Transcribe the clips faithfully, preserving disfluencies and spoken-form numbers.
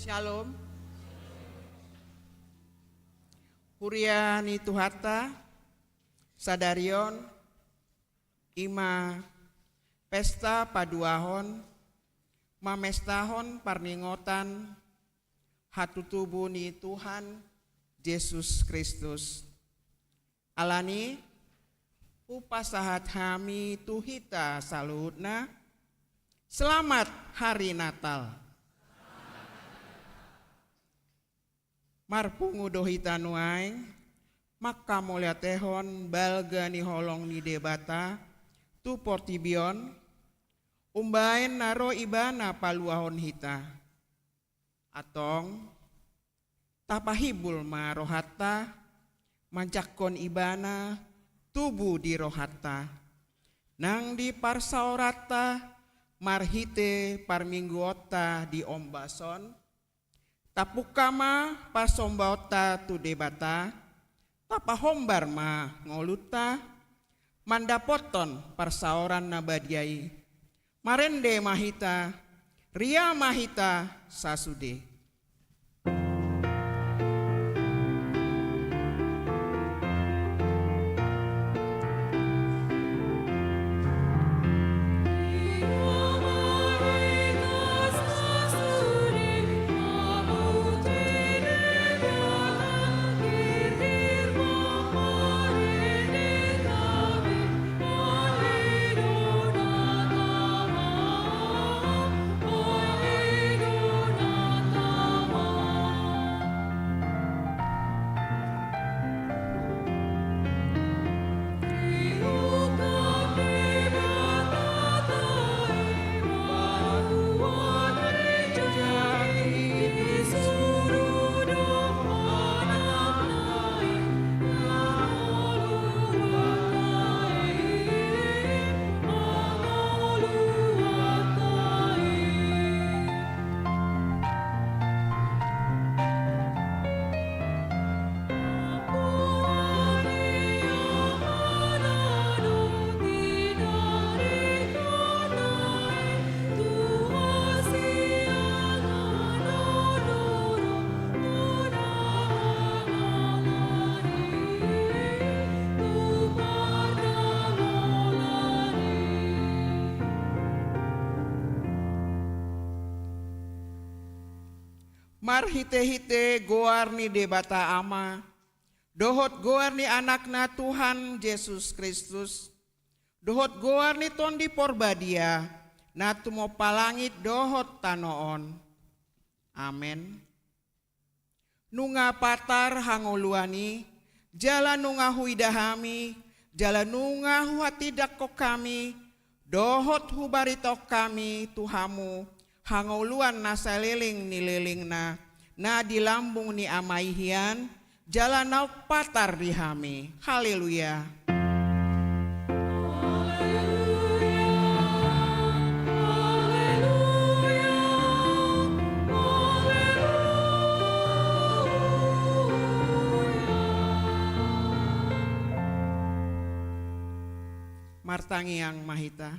Shalom. Huria ni Tuhanta, sadari on, i ma pesta paduahon, mamestahon parningotan hatutubu ni Tuhan Jesus Kristus. Alani, hupasahat hami tu hita saluhutna, selamat hari Natal. Marpungu do hita nuaeng, mangkamauliatehon balga ni holong ni Debata, tu portibi on, umbaen na ro Ibana paluahon hita. Antong, tapahimbul ma rohanta, manjangkon Ibana tubu di rohanta. Nang di parsaoranta, marhite parmingguonta di ombas on, tapungka ma parsombaonta tu Debata, tapahombar ma ngolunta, mandapothon parsaoran na badia i. Marende ma hita, ria ma hita sasude. Marhitehite goar ni Debata Ama, dohot goar ni Anakna Tuhan Jesus Kristus, dohot goar ni Tondi Porbadia, na tumompa langit dohot tano on. Amen. Nunga patar hangoluan i, jala nunga huida hami, jala nunga huhatindangkon hami, dohot hubaritahon hami tu hamu hangoluan na saleleng ni lelengna, na di lambung ni Ama i hian, jala naung patar di hami. Haleluya. Martangiang ma hita.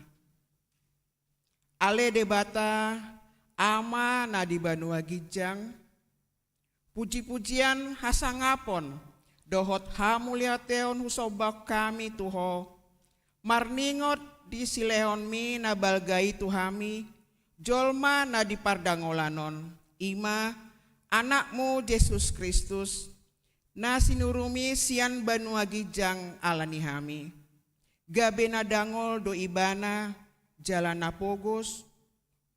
Ale Debata, Ama na di banua ginjang, pujipujian, hasangapon dohot hamuliateon husombahon hami tu Ho, marningot di silehonMi na balga i tu hami, jolma na di pardangolan on, i ma AnakMu Jesus Kristus, na sinuruMi sian banua ginjang ala ni hami. Gabe na dangol do Ibana, jala na pogos,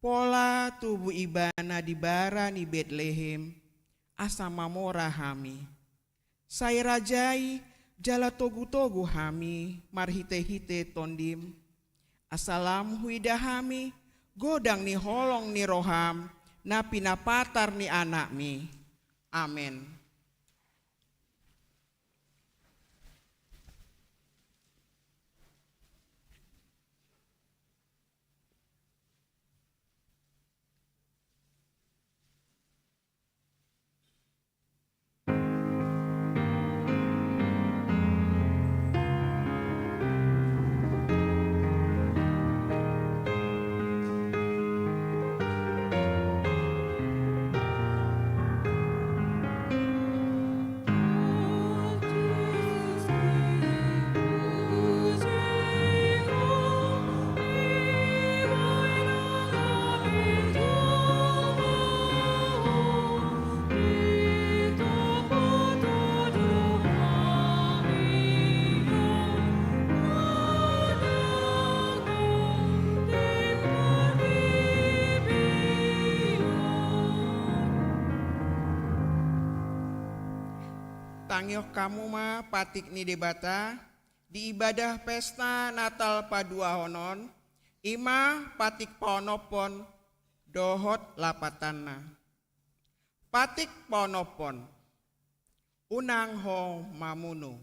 pola tubu Ibana di bara ni Betlehem, asa mamora hami. Sai rajai jala togutogu hami marhitehite TondiM, asa lam huida hami godang ni holong ni rohaM na pinapatar ni AnakMi. Amen. Tangihon hamu ma patik ni Debata di ibadah pesta Natal paduahon on, i ma patik paonomhon dohot lapatanna. Patik paonomhon, unang ho mamunu.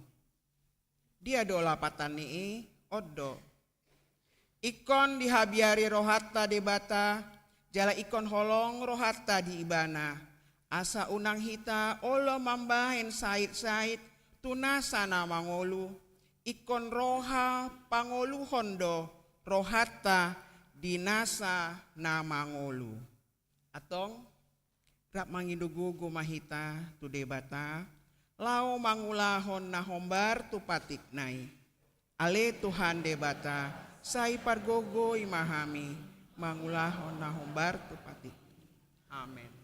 Dia do lapatan ni i? On do. Ingkon dihabiari rohanta Debata, jala ingkon holong rohanta di Ibana, asa unang hita olo mambahen sait-sait tu nasa na mangolu, ingkon roha pangoluhon do rohanta di nasa na mangolu. Antong, rap mangido gogo ma hita tu Debata, laho mangulahon na hombar tu patikna i. Ale Tuhan Debata, sai pargogoi ma hami mangulahon na hombar tu patik. Amen.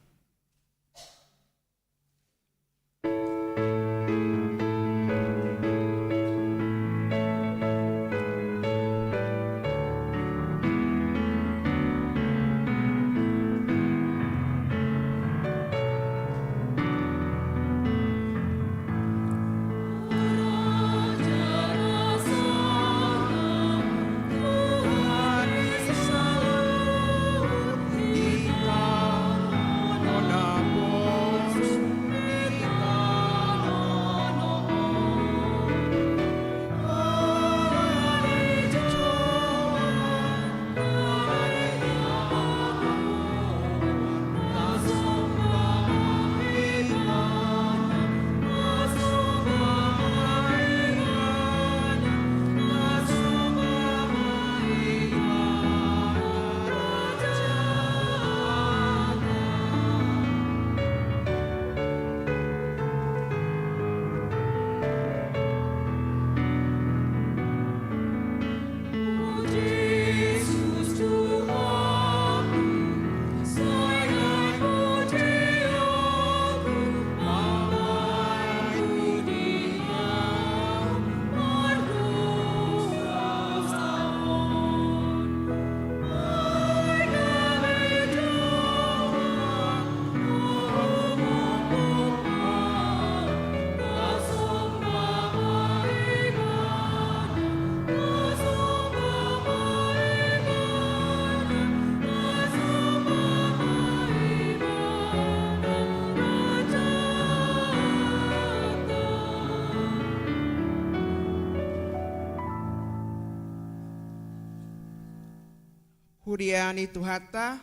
Huria ni Tuhanta,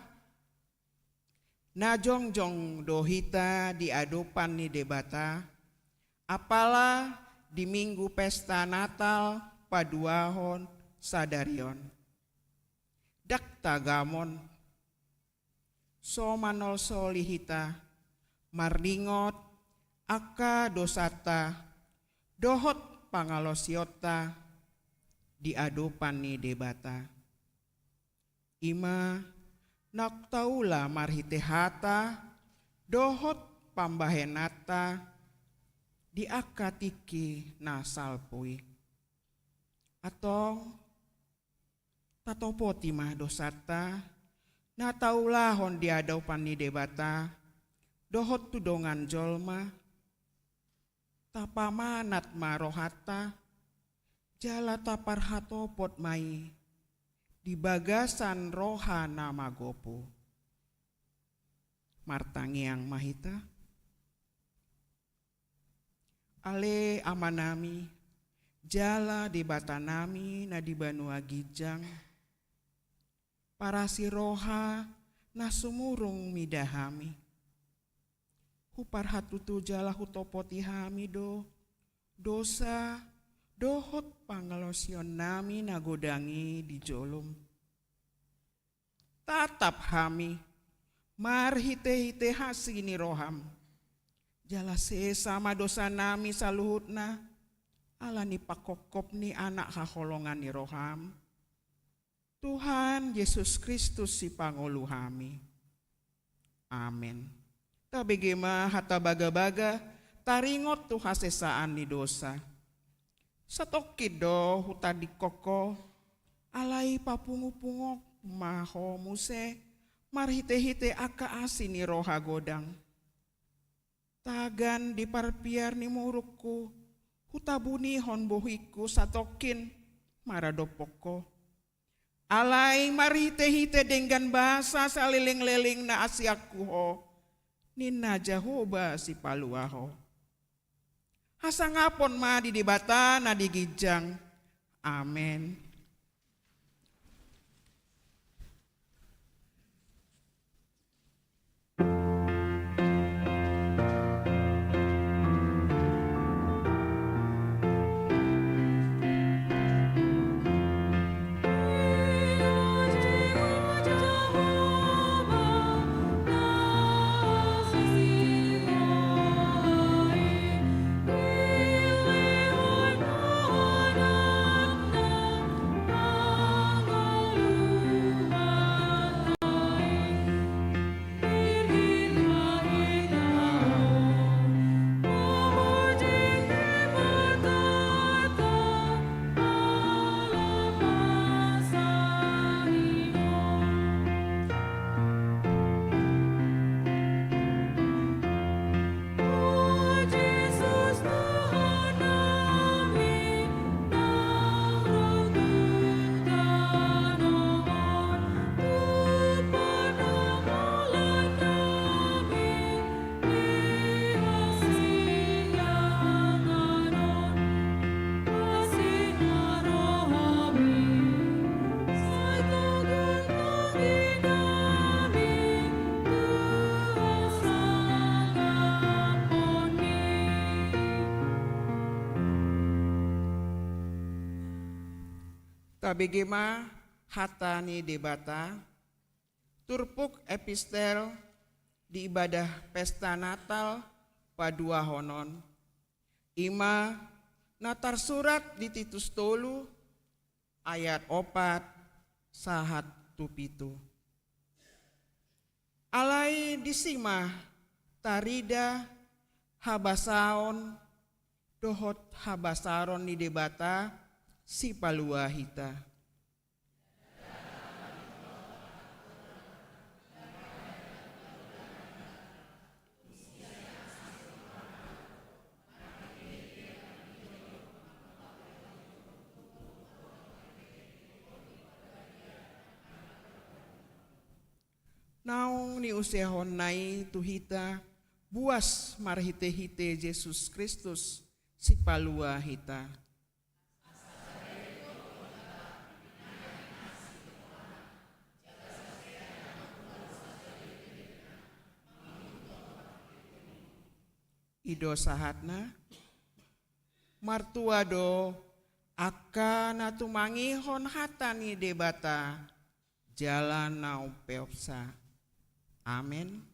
na jongjong do hita di adopan ni Debata, apala di Minggu pesta Natal paduahon sadari on. Ndang tagamon, so manolsoli hita, marningot angka dosanta dohot pangalaosionta di adopan ni Debata. I ma naung taula marhite hata dohot pambahenanta di angka tingki na salpu i. Antong, tatopoti ma dosanta na taulahon di adopan ni Debata dohot tu dongan jolma. Tapamanat ma rohanta, jala taparhatopot ma i di bagasan roha na magopu. Martangiang ma hita. Ale Amanami, jala Debatanami na di banua ginjang, parasi roha na sumurung mida hami. Huparhatutu jala hutopoti hami do dosa dohot pangalaosionnami na godang i di jolom. Tatap hami marhitehite asi ni roham. Jala sesa ma dosanami saluhutna, ala ni panghophop ni Anak haholongan ni roham, Tuhan Jesus Kristus Sipangolu hami. Amen. Tabege ma hata bagabaga taringot tu hasesaan ni dosa. Satongkin do hutandingkon ho, alai papungupungok ma ho muse marhitehite angka asi ni roha godang. Tagan di parpiar ni murukku, hutabunihon bohingku satongkin maradophon Ho. Alai marhitehite denggan basa salelengleleng na asianku Ho, ninna Jahowa Sipalua Ho. Hasangapon ma di Debata na di ginjang. Amen. Tabege ma hata ni Debata. Turpuk epistel di ibadah pesta Natal paduahon on, i ma na tarsurat di Titus tolu ayat opat sahat tu pitu. Alai disi ma tarida habasaon dohot habasaron ni Debata Sipalua hita. Naung niusehonna i tu hita, buas marhitehite Jesus Kristus, Sipalua hita. I do sahatna. Martua do angka na tumangihon hata ni Debata jala na umpeopsa. Amen.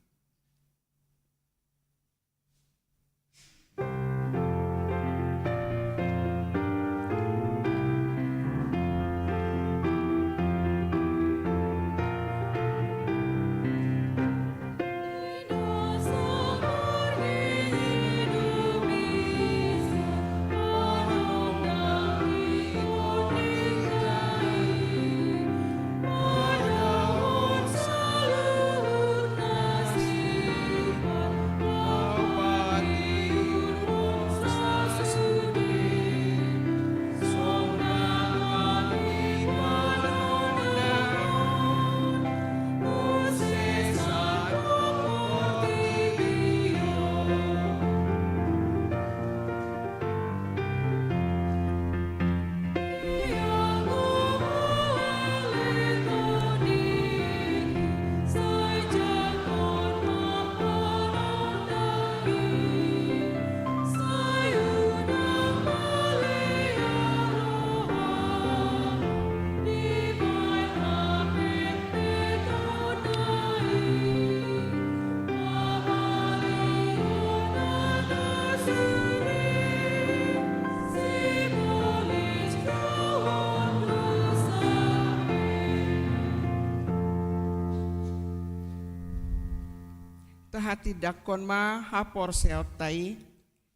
Tahatindangkon ma haporseaonta i,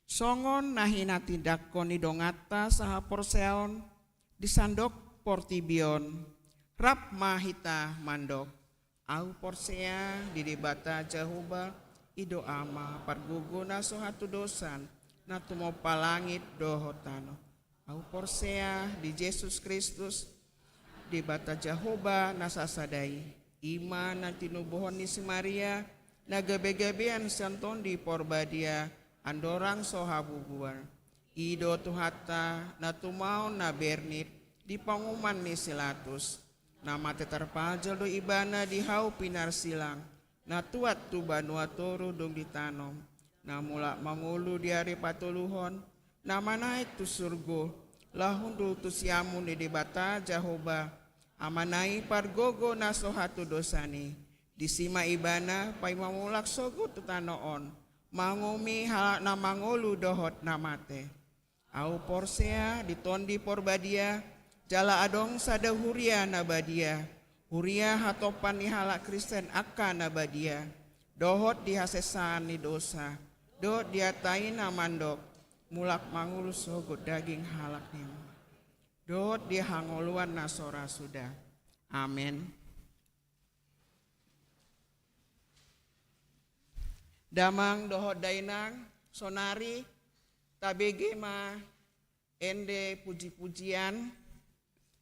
songon na hinatindangkon ni donganta sahaporseaon di sandok portibi on. Rap ma hita mandok. Ahu porsea di Debata Jahowa, I do Ama pargogo na so hatudosan, na tumompa langit dohot tano. Ahu porsea di Jesus Kristus, Debata Jahowa na sasada i, i ma na tinubuhon ni si Maria, na gabe-gabean sian Tondi Porbadia, andorang so habubuan. I do Tuhanta, na tumaon na bernit, di panguman ni si Latus. Na mate tarpajal do ibana di hau pinarsilang, na tuat tu banua toru dung ditanom, na mulak mangolu di ari patoluhon, na manaek tu surgo, laho hundul tu siamun ni Debata Jahowa, Amana i pargogo na so hatudosan i. Disi ma ibana paima mulak sogot tu tano on, manguhumi halak na mangolu dohot na mate. Ahu porsea di Tondi Porbadia, jala adong sada huria na badia, huria hatompa ni halak Kristen angka na badia, dohot di hasesaan ni dosa, dohot di hata i na mandok, mulak mangolu sogot daging halak ni, dohot di hangoluan na so ra suda. Amen. Damang dohot dainang, sonari tabege ma ende puji-pujian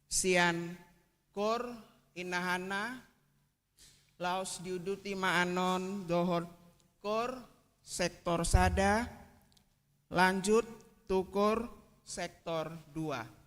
sian Kor Inahana, laos diuduti ma annon dohot Kor sektor sada, lanjut tu Kor sektor dua.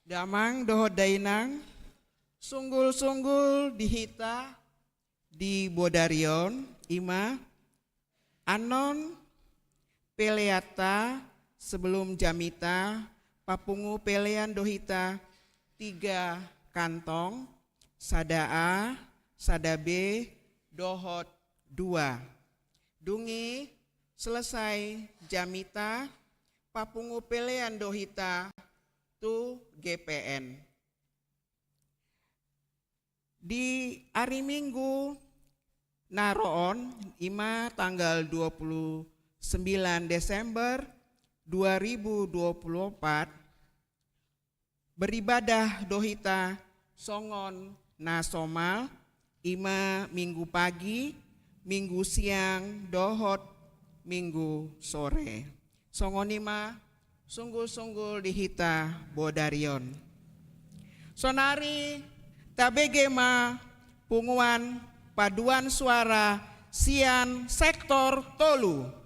Damang dohot dainang, sunggul-sunggul di hita di bodari on, ima annon peleanta. Sebelum jamita, papungu pelean do hita tiga kantong, sada A, sada B, dohot dua. Dung i selesai jamita, papungu pelean do hita tu G P N. Di ari Minggu na ro on, ima tanggal dua puluh sembilan Desember dua ribu dua puluh empat, beribadah do hita songon na somal, ima Minggu pagi, Minggu siang, dohot Minggu sore. Songon i ma sunggul-sunggul di hita bodari on. Sonari tabege ma punguan paduan suara sian sektor tolu.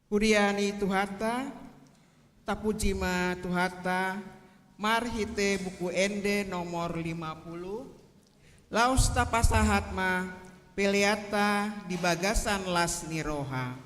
Huria ni Tuhanta, tapuji ma Tuhanta marhite Buku Ende nomor lima puluh, laos tapasahat ma peleanta di bagasan las ni roha.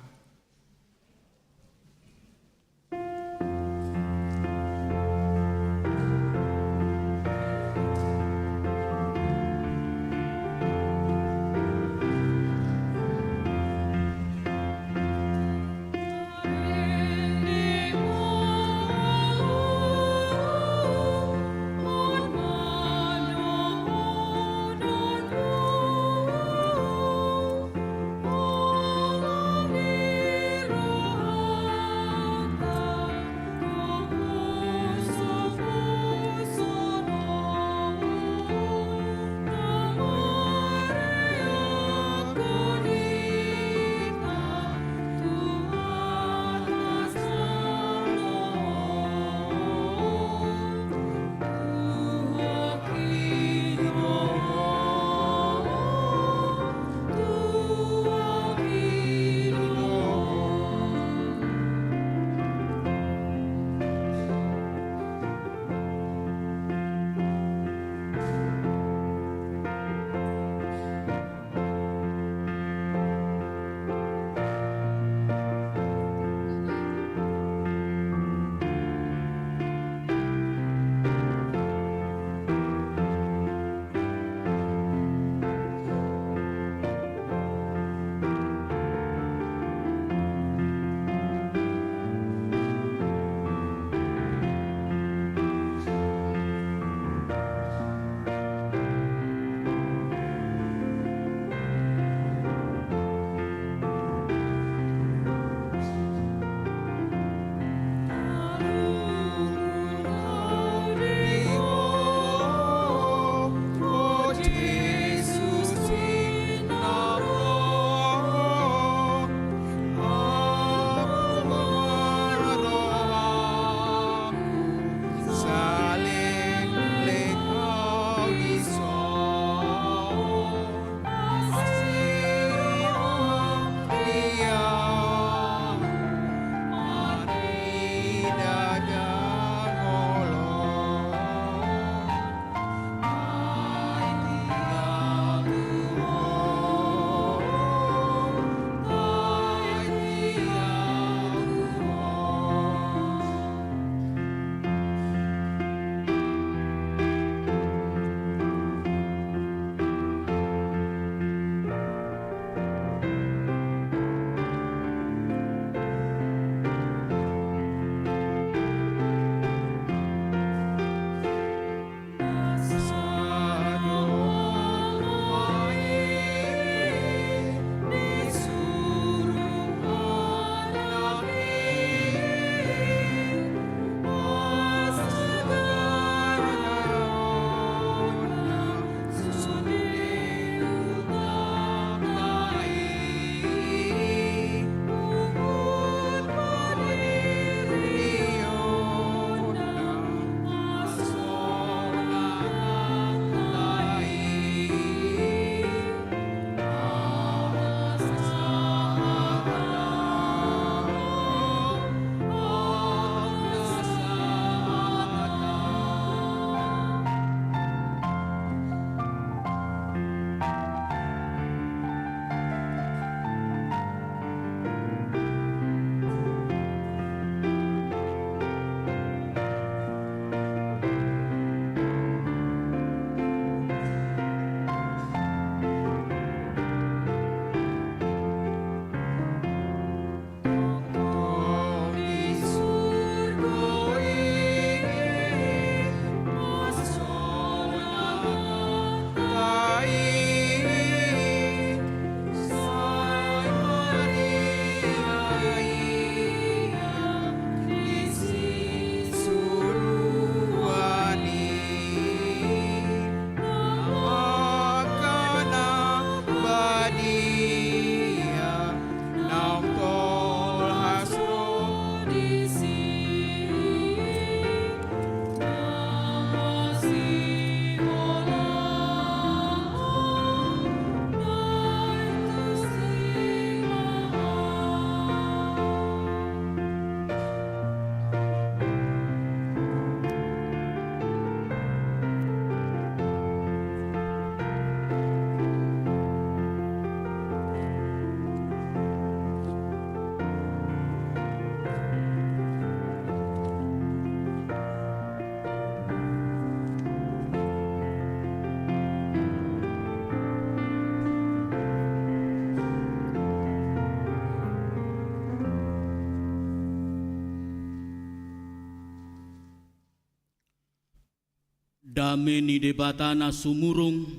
Dame ni Debata na sumurung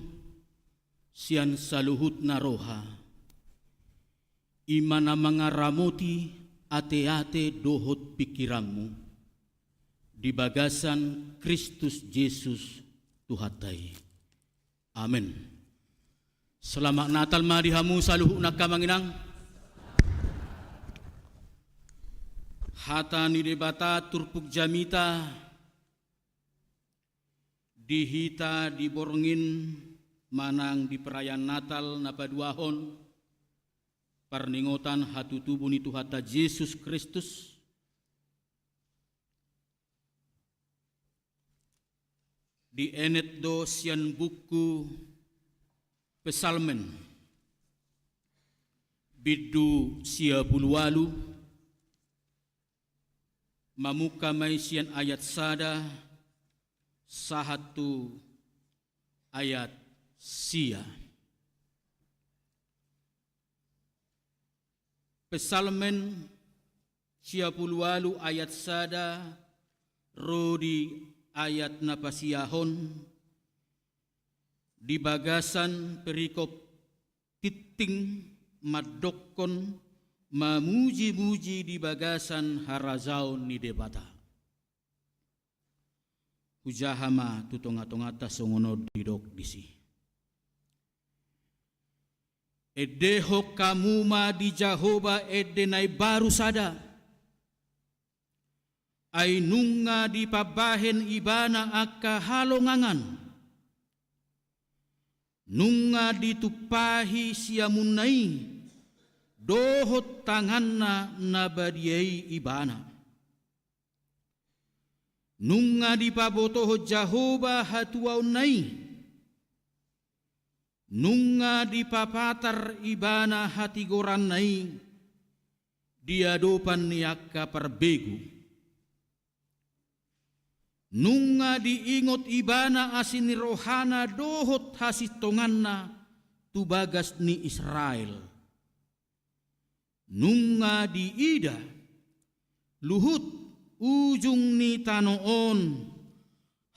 sian saluhutna roha, i ma na mangaramoti ateate dohot pingkiranmu, di bagasan Kristus Jesus Tuhanta i. Amen. Selamat Natal ma di hamu saluhutna, angka amang inang. Hata ni Debata turpuk jamita di hita di borngin manang di perayaan Natal na paduahon parningotan hatutubu ni Tuhanta Jesus Kristus, dienet do sian buku Psalmen, bindu sia pulu ualu, mamungka ma i sian ayat sada sahat tu ayat sia. Psalmen sia pulu ualu ayat sada ro di ayat na pasiahon, di bagasan perikop tingting mandokkon mamujimuji di bagasan harajaon ni Debata. Hujaha ma tu tongatonganta songon on didok disi. Endehon hamu ma di Jahowa ende na imbaru sada. Ai nunga dipambahen Ibana angka halongangan. Nunga ditumpahi siamunna i dohot tanganna na badia i Ibana. Nunga dipabotohon Jahowa hatuaonna i. Nunga dipapatar Ibana hatigoranna i di adopan ni angka parbegu. Nunga diingot Ibana asi ni rohana dohot hasintonganna tu bagas ni Israel. Nunga diida luhut ujung ni tano on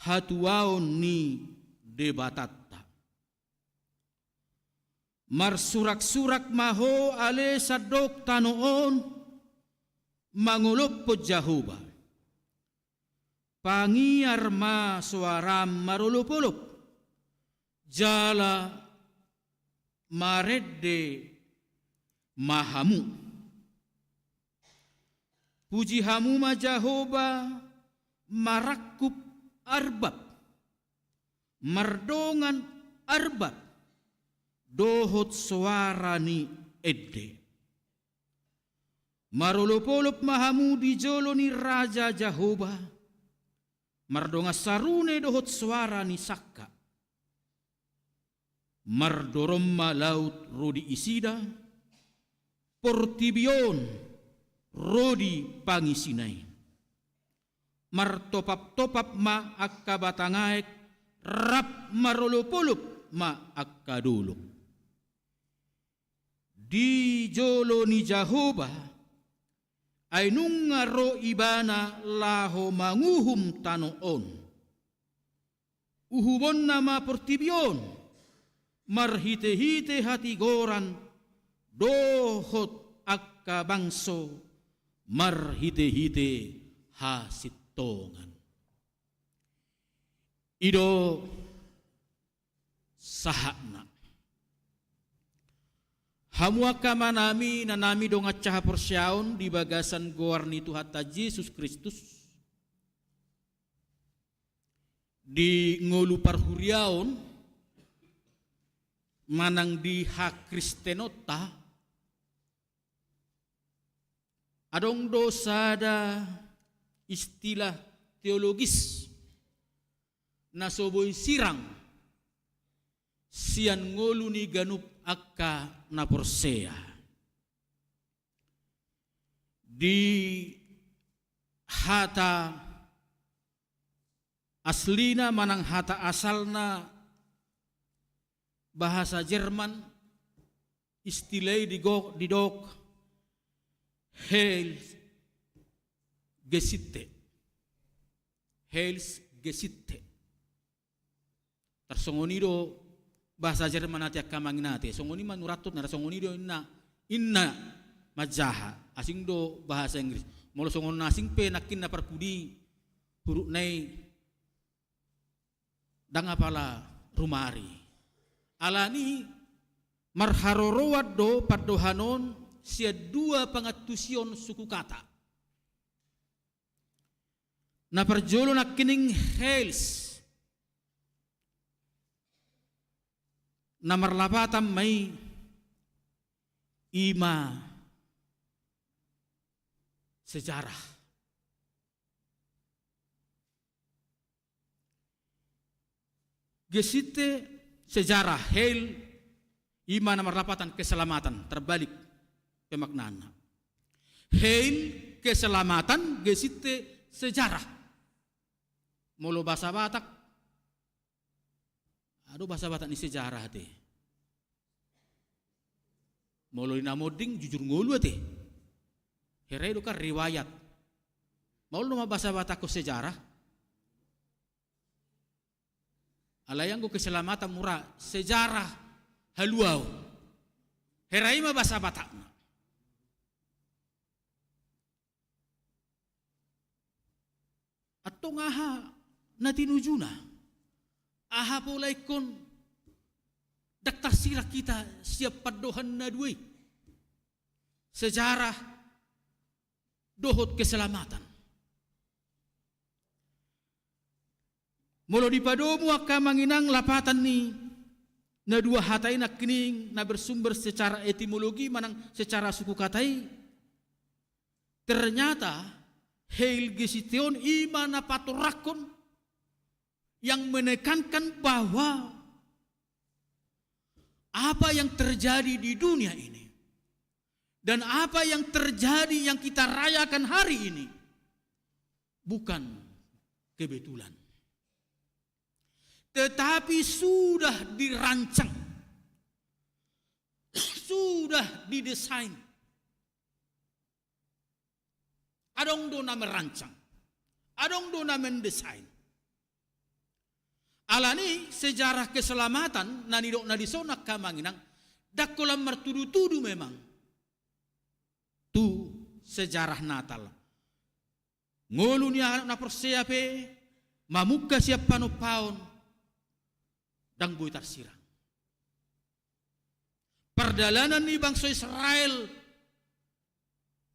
hatuaon ni Debatanta. Marsuraksurak ma ho ale sandok tano on, mangolophon Jahowa. Pangiar ma soaram marolopolop, jala marende ma hamu. Puji hamu ma Jahowa marangkup arbab, mardongan arbab dohot soara ni ende. Marolopolop ma hamu di jolo ni Raja Jahowa, mardongan sarune dohot soara ni sangka. Mardorong ma laut ro di isina, portibi on ro di pangisina i. Martopaptopap ma angka batang aek, rap marolopolop ma angka dolok. Di jolo ni Jahowa, ai nunga ro Ibana laho manguhum tano on. Uhumonna ma portibi on marhitehite hatigoran dohot angka bangso marhitehite hasintongan. I do sahatna. Hamu angka amanami, inanami, dongan sahaporseaon di bagasan goar ni Tuhanta Jesus Kristus, di ngolu parhuriaon manang di hakristenonta, adong do sada istilah teologis na so boi sirang sian ngolu ni ganup angka na porsea. Di hata aslina manang hata asalna bahasa Jerman, istilah i digo-, didok Heilsgeschichte. Heilsgeschichte. Tarsongon i do bahasa Jerman ate, angka amang inang ate. Songon i ma nuaeng, tarsongon i do inna, inna manjaha. Asing do bahasa Inggris. Molo songon na asing pe nangkin na parpudi hurufna i, ndang apala rumari. Alani marharoroan do pandohan on sian dua pangantusion suku kata. Na parjolo nangkining heils, na marlapatan ma i, i ma sejarah. Geschichte, sejarah, heil, i ma na marlapatan keselamatan, terbalik pemaknaanna. Heil, keselamatan, Geschichte, sejarah. Molo bahasa Batak, adong bahasa Batak ni sejarah ate. Molo di na monding jujur ngolu ate. Hera i do kan riwayat. Molo nama bahasa Batak sejarah. Alai anggo keselamatan mura sejarah haluaon. Hera i ma bahasa Batakna. Antong aha na tinujuna? Aha pola ingkon ndang tarsirang hita sian pandohan na dua i? Sejarah dohot keselamatan. Molo dipadomu angka amang inang lapatan ni na dua hata i nangkining na bersumber secara etimologi manang secara suku kata i, ternyata heil Geschichte on i ma na patorangkon yang menekankan bahwa apa yang terjadi di dunia ini dan apa yang terjadi, yang kita rayakan hari ini, bukan kebetulan, tetapi sudah dirancang, sudah didesain. Adong do na merancang, adong do na mendesain. Alani sejarah keselamatan na nidokna dison angka amang inang, ndang holan martudutudu memang tu sejarah Natal. Ngolu ni anak na porsea pe mamungka sian panompaon, ndang boi tarsirang. Pardalanan ni bangso Israel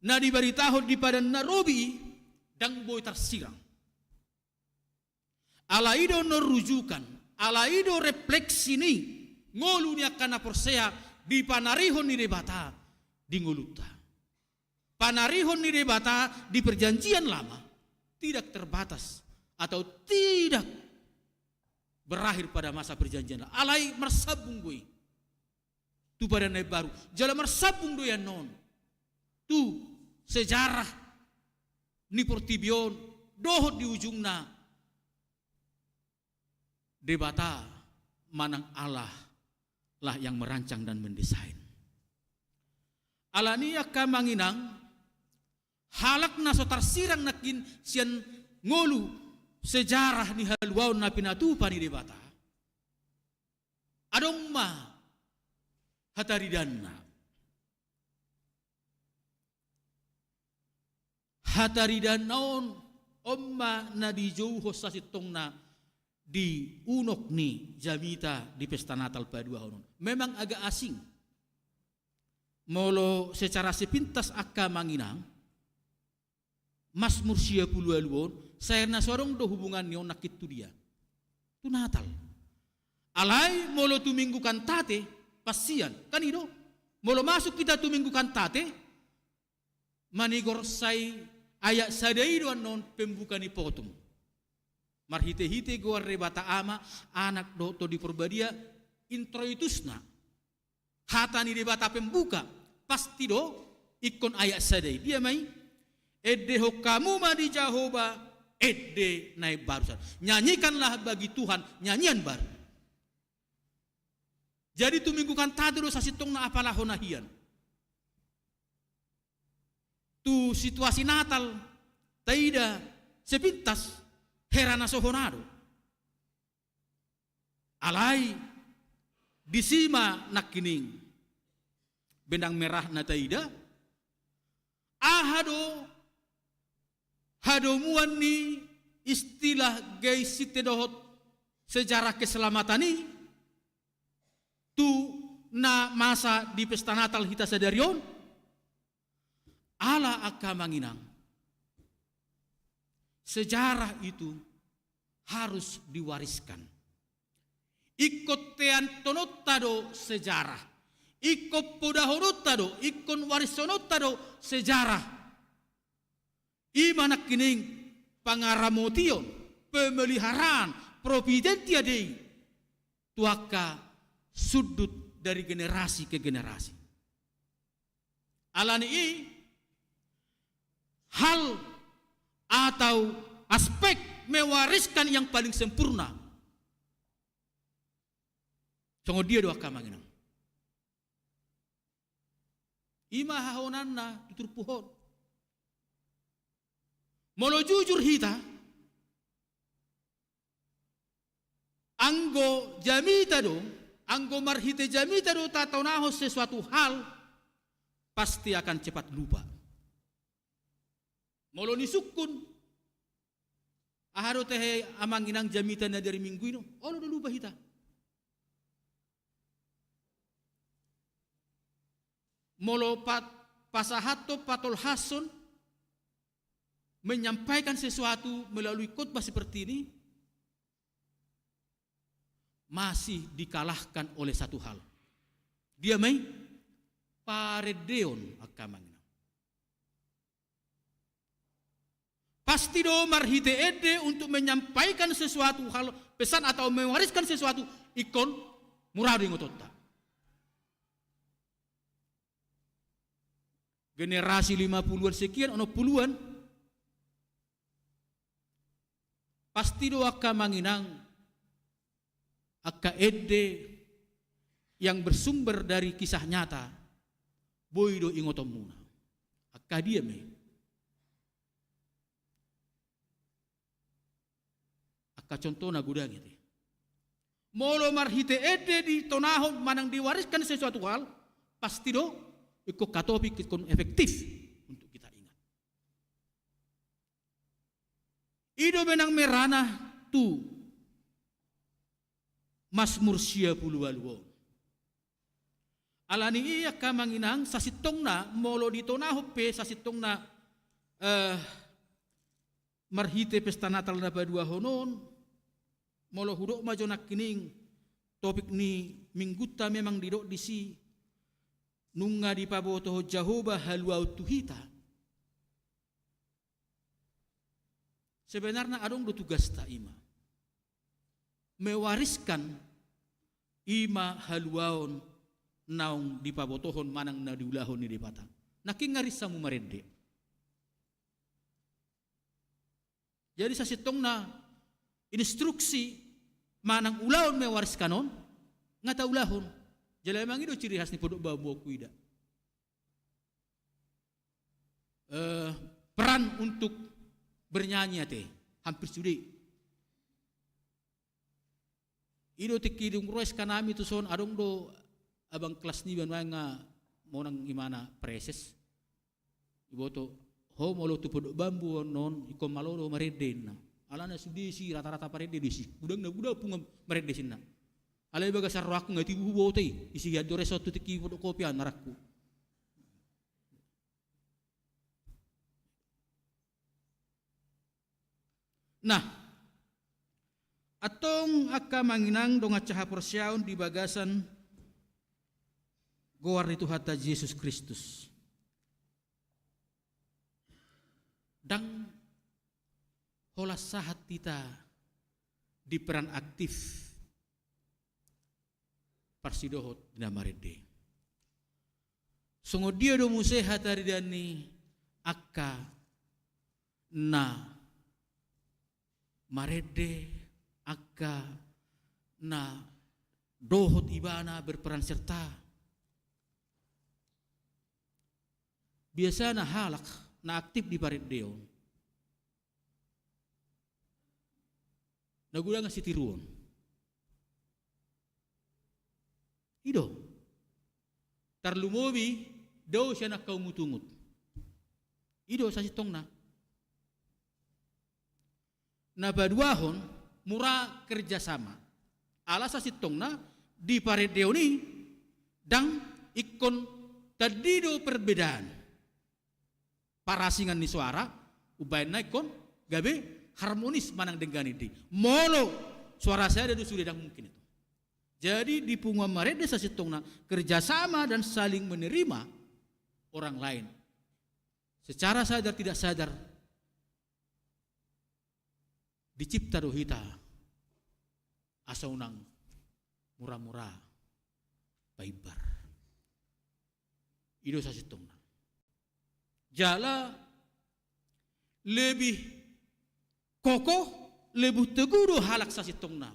na dibaritahon di Padan na Robi i ndang boi tarsirang. Alai do na rujukan, alai do refleksi ni ngolu ni angka na porsea di panarihon ni Debata di ngolunta. Panarihon ni Debata di Perjanjian Lama tidak terbatas atau tidak berakhir pada masa Perjanjian Lama. Alai marsambung do i tu Padan na Imbaru. Jala marsambung do i annon tu sejarah ni portibi on dohot di ujungna Debata manang Allah lah yang merancang dan mendesain. Alani angka amang inang, halak na so tarsirang nangkin sian ngolu sejarah ni haluaon na pinatupa ni Debata, adong ma hataridanna. Hataridanna on, on ma na dijouhon sasintongna di unok ni jamita di pesta Natal paduahon on. Memang agak asing. Molo secara sepintas angka amang inang, Mazmur sia pulu ualu on, sai na so adong do hubungan ni on nangkin tu dia? Tu Natal. Alai molo tu Minggu Kantate, Pasian, kan i do. Molo masuk hita tu Minggu Kantate, manigor sai ayat sada i do annon pembuka ni potum. Marhitehite goar Debata Ama, Anak dohot Tondi Porbadia, introitusna. Hata ni Debata pembuka, pasti do ingkon ayat sada i. Dia ma i? Endehon hamu ma di Jahowa ende na imbarusan. Nyanyikanlah bagi Tuhan nyanyian baru. Jadi tu Minggu Kantate do sasintongna apalahon na hian. Tu situasi Natal taida sepintas, hera na so hona do. Alai disi ma nangkining benang merah na taida. Aha do hadomuan ni istilah gaisite dohot sejarah keselamatan i tu na masa di pesta Natal hita sadari on? Ala angka amang inang, sejarah itu harus diwariskan. Ingkon teantononta do sejarah. Ingkon podahononta do, ingkon warishononta do sejarah. I ma nangkining pangaramotion, pemeliharaan, providentia Dei tu angka sundut dari generasi ke generasi. Alani i, hal atau aspek mewariskan yang paling sempurna. Songon dia do angka amang inang? I ma hahonaanna tu turpuk on. Molo jujur hita, anggo jamita do, anggo marhite jamita do tatonahon sesuatu hal, pasti akan cepat lupa. Molo nisungkun, aha do tahe amang inang jamita na dari minggu i do, olo do lupa hita. Molo pat-, pasahathon, patolhashon, menyampaikan sesuatu melalui khotbah seperti ini, masih dikalahkan oleh satu hal. Dia ma i? Parendeon, angka amang inang. Pasti do marhite ende untuk menyampaikan sesuatu hal, pesan atau mewariskan sesuatu, ingkon mura do ingotonta. Generasi lima puluhan sekian, onom puluhan, pasti do angka amang inang, angka ende yang bersumber dari kisah nyata, boi do ingotonmuna. Angka dia ma i? Angka contohna godang i te. Molo marhite ende ditonahon manang diwariskan sesuatu hal, pasti do ingkon hatop i, ingkon efektif untuk kita ingat. I do benang merahna tu Masmur sia pulu ualu on. Alani i angka amang inang, sasintongna, molo ditonahon pe sasintongna, eh, marhite pesta Natal na paduahon on, molo hudok ma jo nangkining topik ni minggunta memang didok disi, nunga dipabotohon Jahowa haluaon tu hita. Sebenarna adong do tugasta i ma. Mewariskan i ma haluaon naung dipabotohon manang na diulahon ni Debata. Nangkin nga rinsa hamu marende. Jadi sasintongna instruksi manang ulaon mewariskan on, nga taulahon. Jala memang i do ciri khas ni Pondok Bambu on huida. Eh, peran untuk bernyanyi ate, hampir sude. I do tingki dung ro S K nami tuson, adong do abang kelas niba nuaeng nga monang imana praeses. Diboto, ho molo tu Pondok Bambu on, ingkon malo do marende ninna. Alana sude disi rata-rata parende do disi. Godang na godang punguan marende sinna. Alai bagasan rohangku nga tibu huboto i, ise hian do ro S on tu tingki pondok kopi an arahku. Nah, antong angka amang inang dongan sahaporseaon di bagasan goar ni Tuhanta Jesus Kristus. Ndang holan sahat hita di peran aktif parsidohot na marende. Songon dia do muse hataridaan ni angka na marende, angka na dohot ibana berperan serta? Biasana halak na aktif di parendeon na godang sitiruon. I do. Tarlumobi dao sian angka ungut-ungut. I do sasintongna. Na paduahon, mura kerjasama. Ala sasintongna di parendeon i ndang ingkon tandi do perbedaan. Parasingan ni soara, umbahen na ingkon gabe harmonis manang denggan i. Molo soara sada do sude, ndang mungkin itu. Jadi di punguan marende sasintongna kerjasama dan saling menerima orang lain. Secara sadar tidak sadar, dicipta do hita asa unang mura-mura paimbar. I do sasintongna. Jala lebih kokoh, lebih teguh do halak sasintongna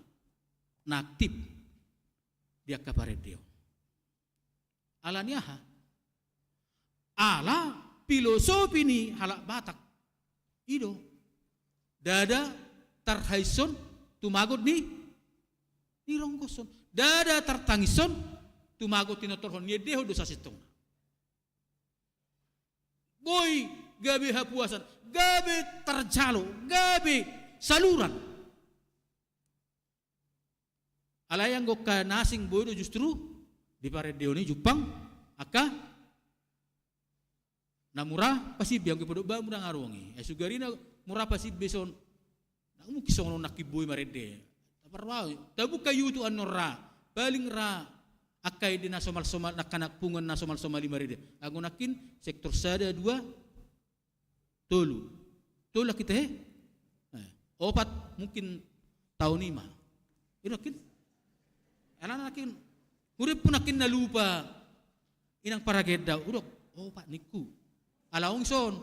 na aktif di angka parendeon. Ala ni aha? Ala filosofi ni halak Batak. I do. Ndada tarhaishon tumagon ni, ni ronggoshon. Ndada tartangishon tumagon tinortorhon, niendehon do sasintongna. Boi gabe hapuasan, gabe tarjalo, gabe saluran. Alai anggo angka na asing boi do justru di parendeon i jumpang angka na mura pasimbi, anggo ipodok bamu ndang adong i. Ai sugarina mura pasimbi son. Ndang mungkin songon on nangkin boi marende. Taparwau. Tabuka YouTube annon ra. Paling ra angka ende na somal-somal, angka na punguan na somal-somal i marende. Anggo nangkin sektor sada, dua, tolu. Tolu nangkin te, he? Eh, opat mungkin taon i ma. I do nangkin. Alana nangkin. Hurippu nangkin na lupa. Inang paragenda. Udok. Opat ningku. Ala ong son.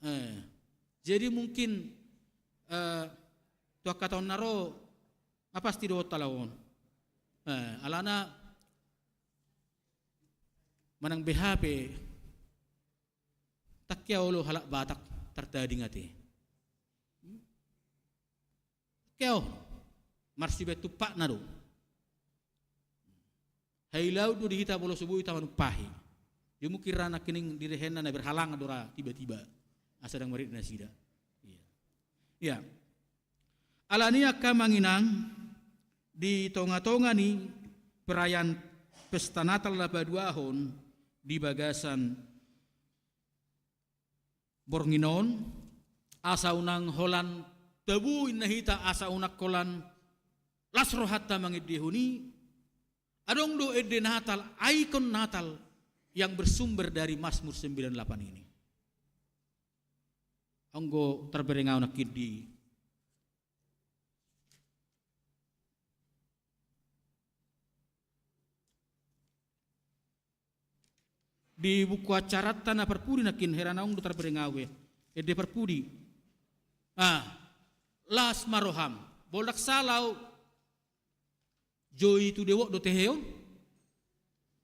Eh, jadi mungkin, eh, tu angka taon na ro, nga pasti dohot ala on. Eh, alana manang beha pe tangke olo halak Batak tartading ate. Tangke olo. Marsibaen tumpakna do. Hailaon do di hita molo so boi hita manumpahi. Jadi mungkin ra nangkining direhenna na berhalangan do ra tiba-tiba. Asa ndang marende nasida. Iya. Iya. Alani angka amang inang, di tonga-tonga ni perayaan pesta Natal na paduahon di bagasan borngin on, asa unang holan tabu inna hita, asa unang holan las rohanta mangendehon i, adong do ende Natal, ikon Natal yang bersumber dari Mazmur sembilan delapan ini. Anggo tarbereng ahu nangkin di, di buku acaranta na parpudi nangkin, hera naung do tarbereng ahu be. Ende parpudi. Ah, las ma roham. Boldak salau. Joy to the world do tehe on.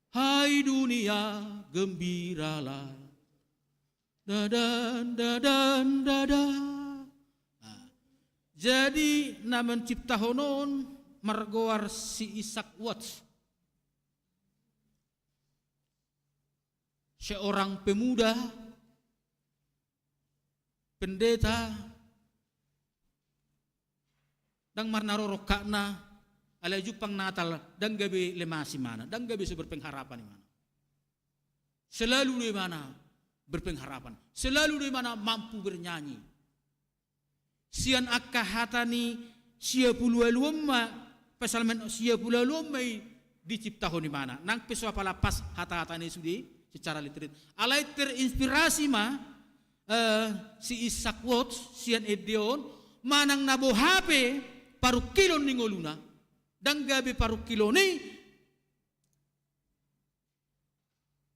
Hai dunia, gembiralah. Dadan, dadan, dada. Nah, jadi na menciptahon on margoar si Isaac Watts. Seorang pemuda, pendeta, ndang marnaro rongkapna, alai jumpang Natal, ndang gabe lemas imana, ndang gabe so berpengharapan imana. Selalu do imana berpengharapan, selalu do imana mampu bernyanyi. Sian angka hata ni sia pulu ualu on ma, Psalmen sia pulu ualu on ma i diciptahon imana. Nang pe so apala pas hata-hata ni sude secara literal. Alai terinspirasi ma, eh, si Isaac Watts sian ende on, manang na boha pe parungkilon ni ngoluna, ndang gabe parungkilon i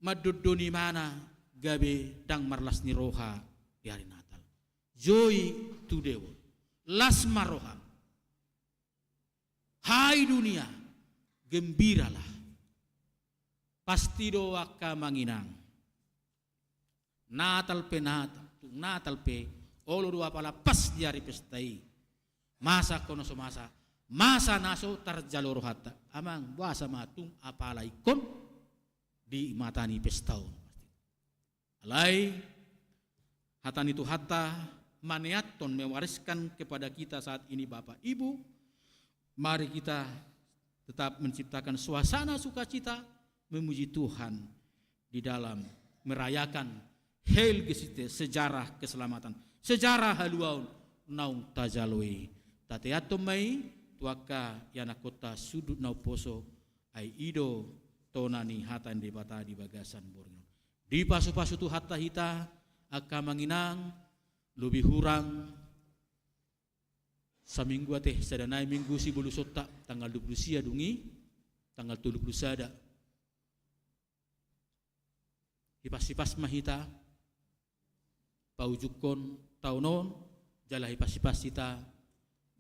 mandondon imana gabe ndang marlas ni roha di ari Natal. Joy to the world. Las ma roham. Hai dunia, gembiralah. Pasti do angka amang inang. Natal pe Natal, tung Natal pe, olo do apala pas di ari pesta i. Masa anggo na so masa, masa na so tarjalo rohanta. Amang, boasa ma tung apala ingkon di mata ni pesta on? Alai, hata ni Tuhanta maneathon, mewariskan kepada kita saat ini, Bapak Ibu, mari kita tetap menciptakan suasana sukacita, memuji Tuhan di dalam merayakan Heil Gesite, sejarah keselamatan, sejarah haluaon naung tajalo i. Tateathon ma i tu angka ianakhonta sundut na umposo, ai i do tona ni hata ni Debata di bagasan borngin on. Dipasupasu Tuhanta hita, angka amang inang, lobi hurang saminggu ate, sada nai minggu sibolusonta, tanggal dua puluh sia dung i, tanggal tolu puluh sada. Hipashipas ma hita paujunghon taon on, jala hipashipas hita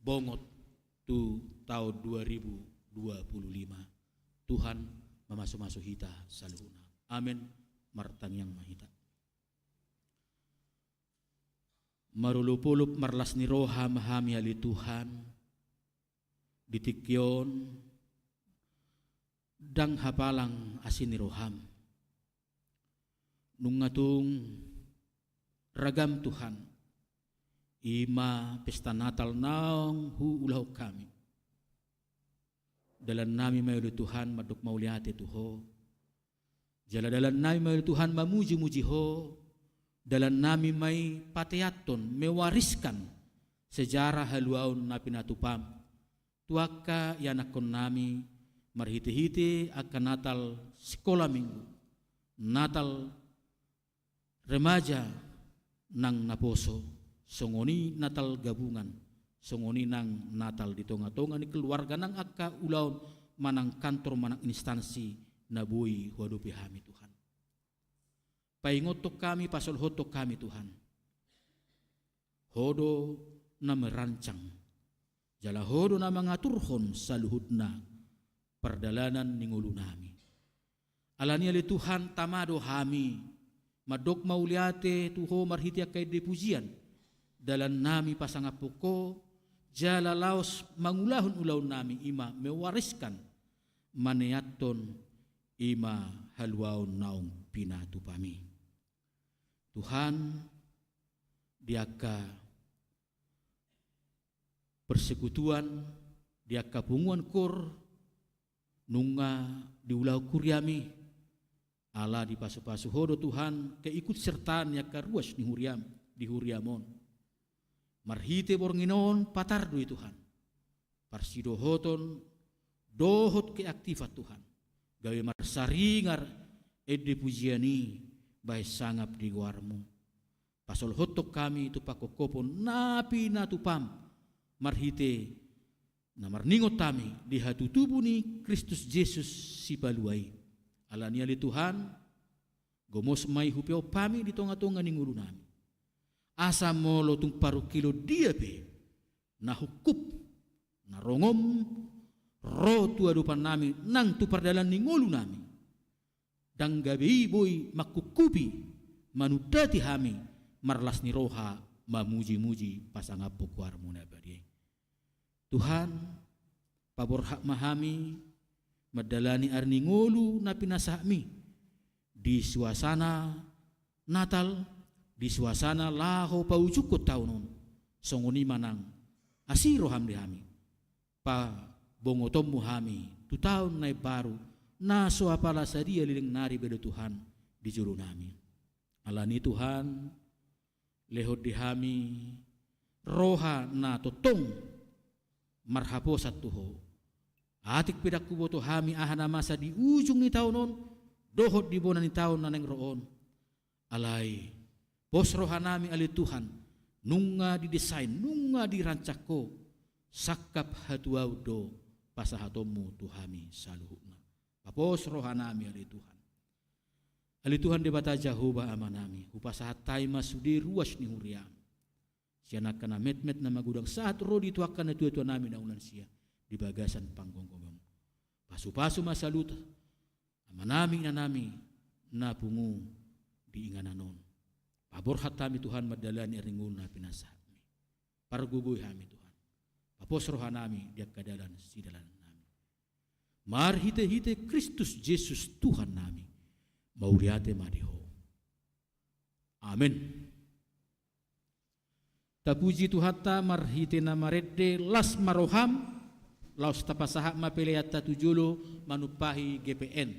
bongot tu taon dua ribu dua puluh lima. Tuhan mamasumasu hita saluhutna. Amen. Martangiang ma hita. Marolopolop marlas ni roha ma hami ale Tuhan, di tingki on ndang hapalang asi ni roham. Nunga tung ragam Tuhan, i ma pesta Natal naung huulahon hami. Dalannami ma i ale Tuhan mandok mauliate tu Ho. Jala dalannami ma i ale Tuhan mamujimuji Ho. Dalannami ma i pateathon, mewariskan sejarah haluaon na pinatupam tu angka ianakhonnami marhitehite angka Natal sikola minggu, Natal remaja nang naposo, songon i Natal gabungan, songon i nang Natal di tongatonga ni keluarga nang angka ulaon manang kantor manang instansi na boi huadopi hami Tuhan. Paingothon hami, pasolhothon hami Tuhan. Ho do na merancang, jala Ho do na mangaturhon saluhutna pardalanan ni ngolunami. Alani i ale Tuhan, tama do hami mandok mauliate tu Ho marhite angka ende pujian. Dalannami pasangaphon Ho, jala laos mangulahon ulaonnami, i ma mewariskan, maneathon, i ma haluaon naung pinatupami. Tuhan, di angka persekutuan, di angka punguan koor, nunga diulahon huriami, ala dipasupasu Ho do Tuhan keikutsertaan ni angka ruas ni huriam, di huriam on. Marhite borngin on patar do i Tuhan parsidohoton dohot keaktifan Tuhan, gabe marsaringar ende pujian i bahen sangap di goarmu. Pasolhothon hami tu pangkophopon na pinatupam marhite na marningot hami di hatutubu ni Kristus Jesus Sipalua i. Alani i ale Tuhan, gomos ma i hupeop hami di tongatonga ni ngolunami. Asa molo tung parungkilon dia pe na hungkup, na rongom ro tu adopannami nang tu pardalan ni ngolunami, ndang gabe i boi manghungkupi, manundati hami marlas ni roha mamujimuji pasangaphon goarmu na badia i. Tuhan, paborhat ma hami mandalani ari ni ngolu na pinasahatmi di suasana Natal, di suasana laho paujunghon taon on. Songon i ma nang asi roham di hami, pabongotonmu hami tu taon na imbaru, na so apala sadia leleng nari be ale Tuhan di jolonami. Alani i Tuhan, lehon di hami roha na tongtong marhaposan tu Ho. Atik pe ndang huboto hami aha na masa di ujung ni taon on dohot di bona ni taon na naeng ro on. Alai pos rohanami ale Tuhan, nunga didesain, nunga dirancang Ho sangkap hatuaon do pasahatonmu tu hami saluhutna. Papos rohanami ale Tuhan. Ale Tuhan Debata Jahowa Amanami, hupasahat hami ma sude ruas ni huriam, sian angka na metmet na magodang sahat ro di tu angka natuatuanami na ulaon sia di bagasan panggomgomonmu. Pasupasu ma saluhut amanami inanami na pungu di inganan on. Paborhat hami Tuhan mandalani ari ni ngolu na pinasahatmi. Pargogoi hami Tuhan. Pos rohanami di angka dalan sidalanannami. Marhitehite Kristus Jesus Tuhannami, mauliate ma di Ho. Amen. Tapuji Tuhanta marhite na marende, las ma roham. Laos tapasahat ma peleanta tu jolo manumpahi G P N.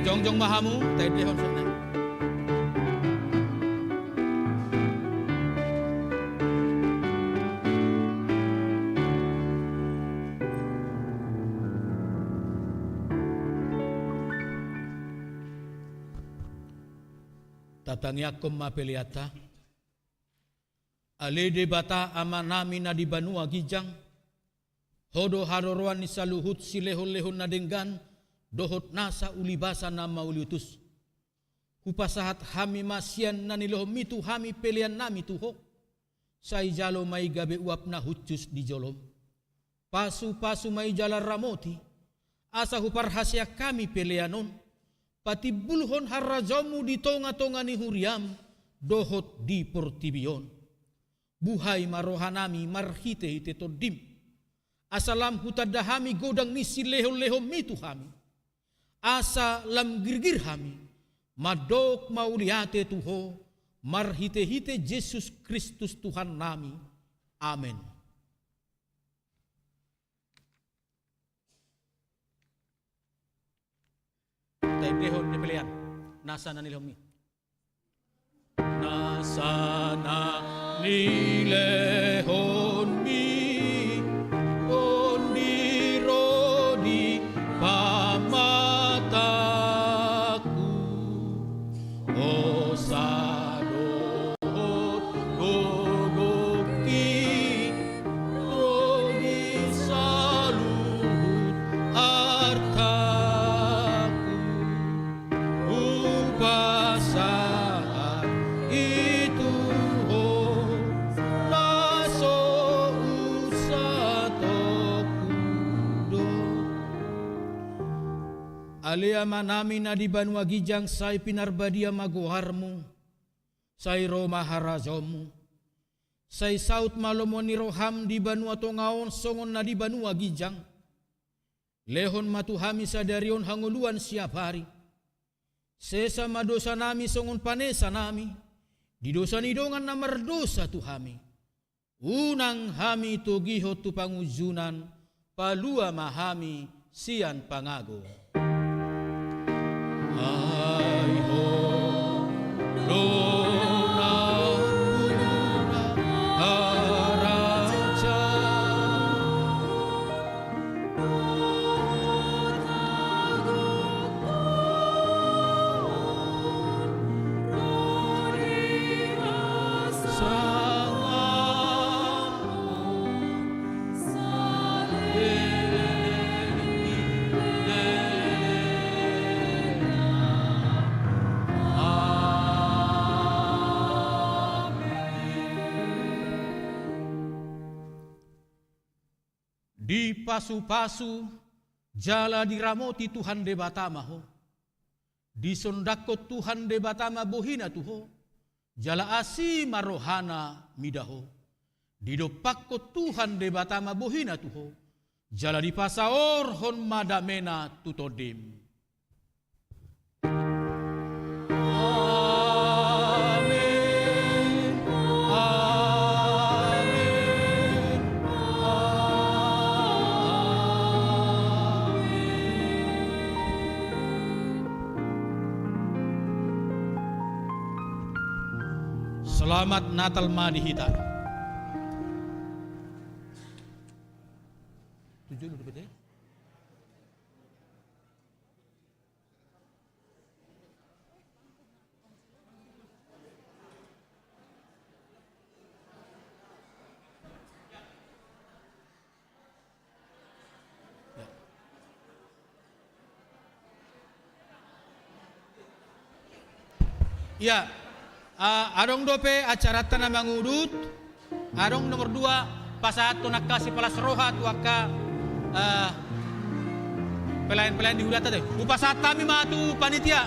Jongjong ma hamu, taendehon songon i. Tatangiangkon ma peleanta. Ale Debata Amanami na di banua ginjang, Ho do haroroan ni saluhut silehonlehon na denggan dohot nasa ulibasa na mauliutus. Hupasahat hami ma sian na nilehonMi tu hami peleannami tu Ho. Sai jalo ma i gabe uap na hushus di joloM. Pasupasu ma i jala ramoti, asa huparhaseang hami pelean on patimbulhon harajaonMu di tongatonga ni huriaM dohot di portibi on. Buhai ma rohanami marhitehite TondiM, asa lam hutanda hami godang ni silehonlehonMi tu hami, asa lam girgir hami mandok mauliate tu Ho marhitehite Jesus Kristus Tuhannami. Amen. Taendehon di pelean nasa na nilehonMi. Nasa na nilehonmi, Tondi, ro di pamatangku. Hosa dohot gogongki, ro di saluhut artaku. Hupasahat i tu Ho, na so unsatongku do. Ale Amanami na di banua ginjang, sai pinarbadia ma goarmu. Sai ro ma harajaonmu. Sai saut ma lomo ni roham di banua tonga on songon na di banua ginjang. Lehon ma tu hami sadari on hangoluan siapari. Sesa ma dosanami songon panesanami di dosa ni dongan na mardosa tu hami. Unang hami togihon tu pangunjunan, palua ma hami sian pangago. Ai Ho do nampuna harajaon, Dipasupasu jala diramoti Tuhan Debata ma ho. Disondangkon Tuhan Debata ma bohina tu ho, jala asi ma rohana mida ho. Didompakkon Tuhan Debata ma bohina tu ho, jala dipasaorhon ma damena tu tondim. Amen. Amen. Amen. Selamat Natal ma di hita. Tujuh dulu, Bete. Ya. Ya, ah, adong dope acaranta na mangudut, adong nomor dua, pasahathon angka sipalas roha tu angka, ah, pelayan-pelayan di hudanta te. Hupasahat hami ma tu panitia,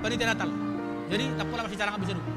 panitia Natal. Jadi, tappola masijalangan bisa dulu.